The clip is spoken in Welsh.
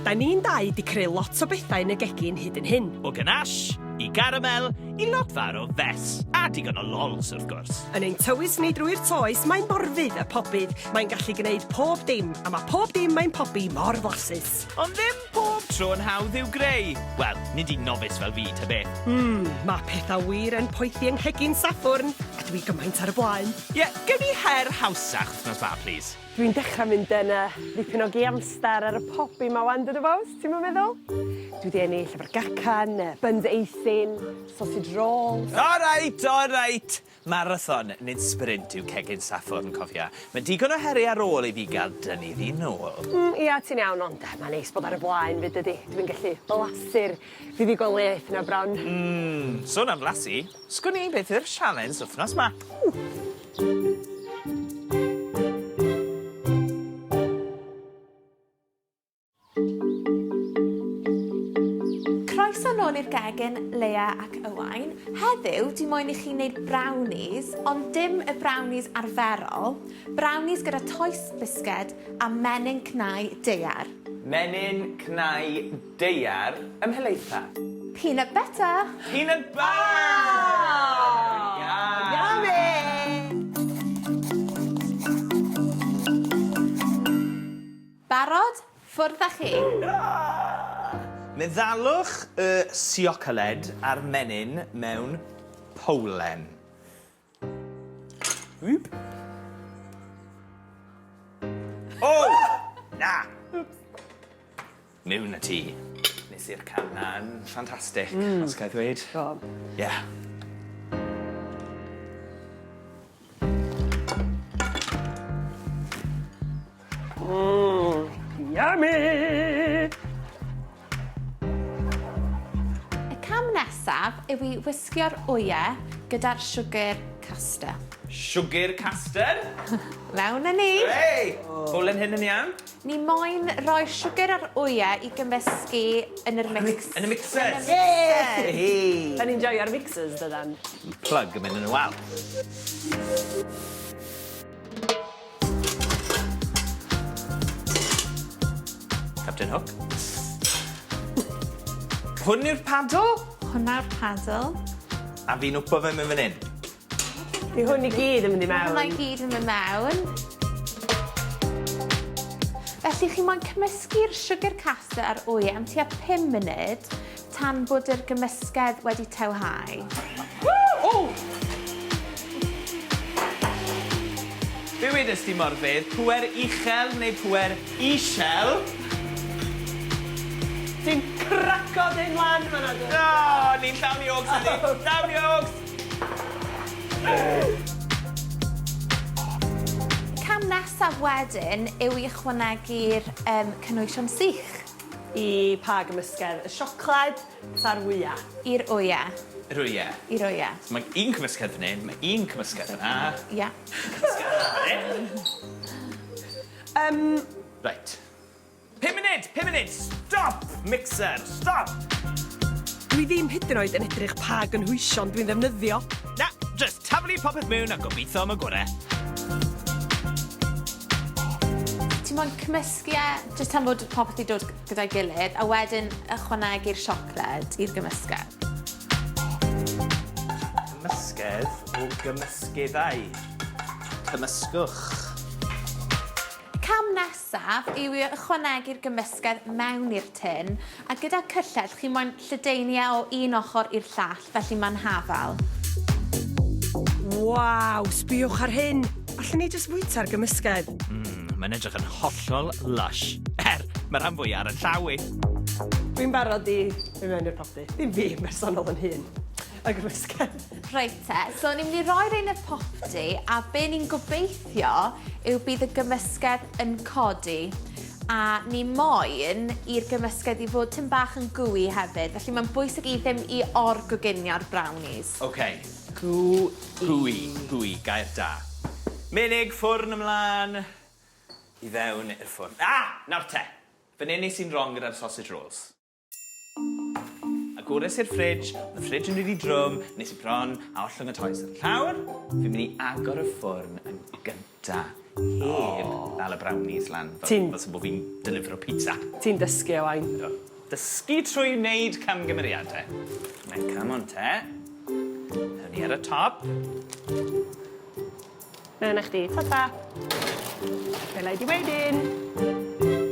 Da ni'n dau 'di creu lot o bethau yn y gegin hyd yn hyn. O ganache, i garamel, i lot fawr o fess, a digon o lols wrth gwrs. Yn ein tywys ni drwy'r toes mae Morfudd y pobydd. Mae'n gallu gneud pob dim, a mae pob dim mae'n pobi mor flasus. Ond ddim pob tro yn hawdd i'w greu. Wel, nid i novice fel fi, ta beth. Mm, mae pethau wir yn poethi yng nghegin Saffwrn, a dwi gymaint ar y blaen. Ie, gewn ni her hawsach wythnos 'ma, plîs? Dwi'n dechrau mynd yn yy dipyn o giamstar ar y pobi 'ma 'wan dyna bows, ti'm yn meddwl? Dwi 'di ennill efo'r gacan, y buns eisin, sausage rolls. Alright, alright! Marathon, nid sprint yw cegin Saffwrn, cofia. Mae digon o heriau ar ôl i fi gael dynnu fi nôl. Mm, ia, ti'n iawn, ond yy ma'n neis bod ar y blaen 'fyd dydi? Dwi'n gallu blasu'r fuddugoliaeth 'na bron. Mm, sôn am flasu, sgwn i beth yw'r sialens wythnos 'ma? Ww! Croeso nôl i'r gegin, Leah ac Owain. Heddiw, dwi moyn i chi wneud brownies, ond dim y brownies arferol. Brownies gyda toes bisged a menyn cnau daear. Menyn cnau daear ymhelaetha. Peanut butter! Peanut butter! Oh! Yummy! Barod? Ffwrdd â chi! Meddalwch y siocaled a'r menyn mewn powlen. Whoop. O! Na! Wps. Mewn â ti. Nes i'r cam 'na yn ffantastic. Mm. Os ga i ddweud. Do. Ie. Mmm, yummy! Y cam nesaf yw i wisgio'r wyau gyda'r siwgr caster. Siwgr caster? Mewn â ni! Hei! Bowlen hyn yn iawn? Ni moyn rhoi siwgr a'r wyau i gymysgu yn yr mix. Yn y mixers! Yn y mixers! Hei! Da ni'n joio'r mixers dydan? Plug yn mynd yn y wal. Captain Hook. Hwn yw'r paddle? Hwnna'r paddle. A fi'n wpo fe mewn fan hyn. Di hwn i gyd yn mynd i mewn. Hwnna i gyd yn mynd mewn. Felly chi moyn cymysgu'r sugar caster a'r wy am tua 5 munud tan bod yr gymysgedd wedi tewhau. Ww! Be wedes di Morfydd? Pŵer uchel neu pŵer isel? Ti'n craco dyn lan fan'na dwyt? O, ni'n llawn jôcs yndi? Llawn jôcs! Y cam nesaf wedyn yw i ychwanegu'r yym cynhwysion sych. I pa gymysgedd? Y siocled ta'r wya? I'r wya. Yr wya. I'r wya. So mae un cymysgedd fan 'yn, mae un cymysgedd fan 'na. Ia. Cymysgedd fan 'yn. Yym. Reit. Pum munud! Pum munud! Stop! Mixer! Stop! Dwi ddim hyd yn oed yn edrych pa gynhwysion dwi'n ddefnyddio. Na, jyst taflu popeth mewn a gobeithio am y gore. Ti moyn cymysgu e jyst tan fod popeth 'di dod gyda'i gilydd a wedyn ychwanegu'r siocled i'r gymysgedd. Cymysgedd o gymysgeddau. Cymysgwch. Cam nesaf yw i ychwanegu'r gymysgedd mewn i'r tin a gyda cyllell chi moyn lledaenu e o un ochr i'r llall felly ma'n hafal. Waw, sbïwch ar hyn! Allen ni jyst fwyta'r gymysgedd? Mm, mae'n edrych yn hollol lush. Er, mae rhan fwya ar 'yn llaw i. Dwi'n barod i mynd mewn i'r popty. Dim fi yn bersonol yn hun. Y gymysgedd. Reit te, so ni'n mynd i roi rhein y popty a be ni'n gobeithio yw bydd y gymysgedd yn codi a ni moyn i'r gymysgedd i fod tim bach yn gooey hefyd, felly mae'n bwysig i ddim i or-goginio'r brownies. Ok. Gooey. Gooey, gooey, gair da. Menig, ffwrn ymlan. I fewn i'r ffwrn. Ah! Nawr te! Fan 'yn es i'n rong gyda'r sausage rolls. Agores i'r fridge, o'dd y fridge yn rili drwm, nes i bron a ollwng y toes ar y llawr. Fi'n myn' i agor y ffwrn yn gynta. Heb ddal y brownies lan fel Ti'n- fel sa bo' fi'n delifro pizza. Ti'n dysgu Owain. Do. Dysgu trwy wneud camgymeriade. Right, come on te. Nawn ni ar y top. Mewn â chdi. Ta-ta. Welai di wedyn.